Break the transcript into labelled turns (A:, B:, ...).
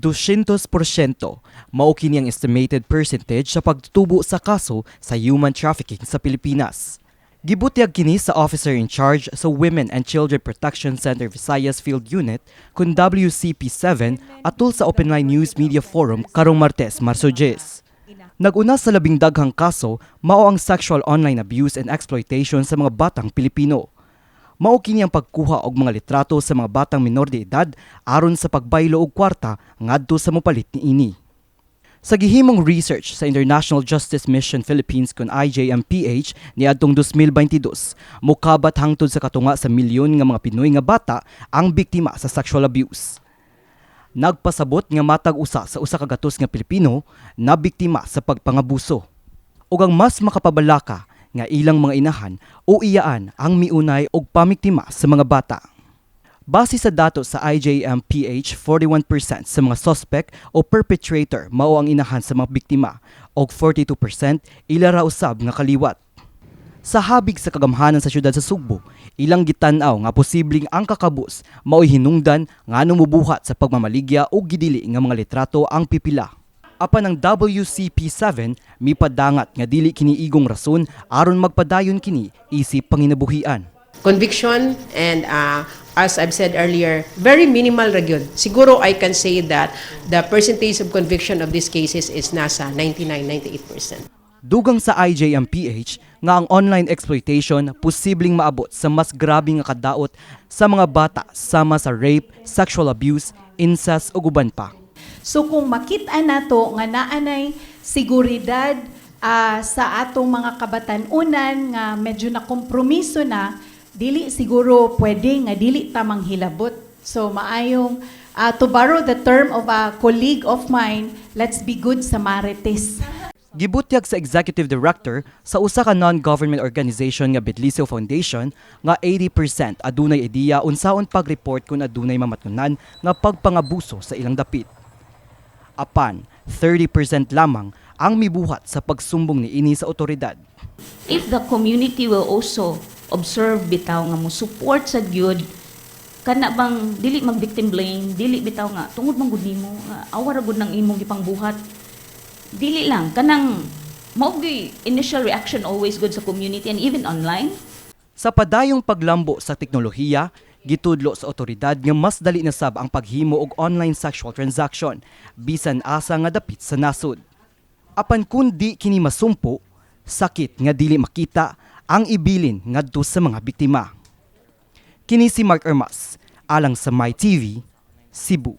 A: 200% mao kini ang estimated percentage sa pagtubo sa kaso sa human trafficking sa Pilipinas. Gibutyag kini sa officer in charge sa Women and Children Protection Center Visayas Field Unit kun WCP7 atol sa Open Line News Media Forum karong Martes, Marso 10. Nag-una sa labing daghang kaso mao ang sexual online abuse and exploitation sa mga batang Pilipino. Mao kini ang pagkuha og mga litrato sa mga batang minor de edad aron sa pagbaylo og kwarta ngadto sa mopalit niini. Sa gihimong research sa International Justice Mission Philippines kun IJMPH niadtong 2022, mukabat hangtod sa katunga sa milyon nga mga Pinoy nga bata ang biktima sa sexual abuse. Nagpasabot nga matag usa sa 100 nga Pilipino na biktima sa pagpangabuso. Ug ang mas makapabalaka nga ilang mga inahan o iyaan ang miunay og pamiktima sa mga bata. Base sa datos sa IJMPH, 41% sa mga suspect o perpetrator mao ang inahan sa mga biktima og 42% ila ra usab nga kaliwat. Sa habig sa kagamhanan sa syudad sa Sugbo, ilang gitan-aw nga posibleng ang kakabus mao'y hinungdan nga mubuhat sa pagmamaligya og gidili nga mga litrato ang pipila. Apan ang WCP7 mipadangat nga dili kini igong rason aron magpadayon kini isip panginabuhian.
B: Conviction and as I've said earlier, very minimal ra gyud. Siguro I can say that the percentage of conviction of these cases is nasa 99-98%.
A: Dugang sa IJMPH nga ang online exploitation posibleng maabot sa mas grabe nga kadaot sa mga bata sama sa rape, sexual abuse, incest ug uban pa.
C: So kung makita nato nga naanay seguridad sa atong mga kabatan-unan nga medyo na kompromiso na, dili siguro pwede nga dili tamang hilabot. So maayong to borrow the term of a colleague of mine, let's be good sa marites.
A: Gibutyag sa executive director sa usa ka non-government organization nga Bidlisiw Foundation nga 80% adunay ideya unsaon pag-report kung adunay mamatnunan nga pagpangabuso sa ilang dapit. Apan 30% lamang ang mibuhat sa pagsumbong niini sa otoridad.
D: If the community will also observe bitaw nga mo support sa gyud kana bang dili mag victim blame, dili bitaw nga tungod man gud nimo nga awa ra gud nang imong gipangbuhat, dili lang kanang mao gyud initial reaction always good sa community and even online.
A: Sa padayong paglambo sa teknolohiya, gitudlo sa otoridad nga mas dali na sab ang paghimo og online sexual transaction bisan asa nga dapit sa nasod. Apan kun di kini masumpo, sakit nga dili makita ang ibilin ngadto sa mga biktima. Kini si Mark Ermas, alang sa My TV, Cebu.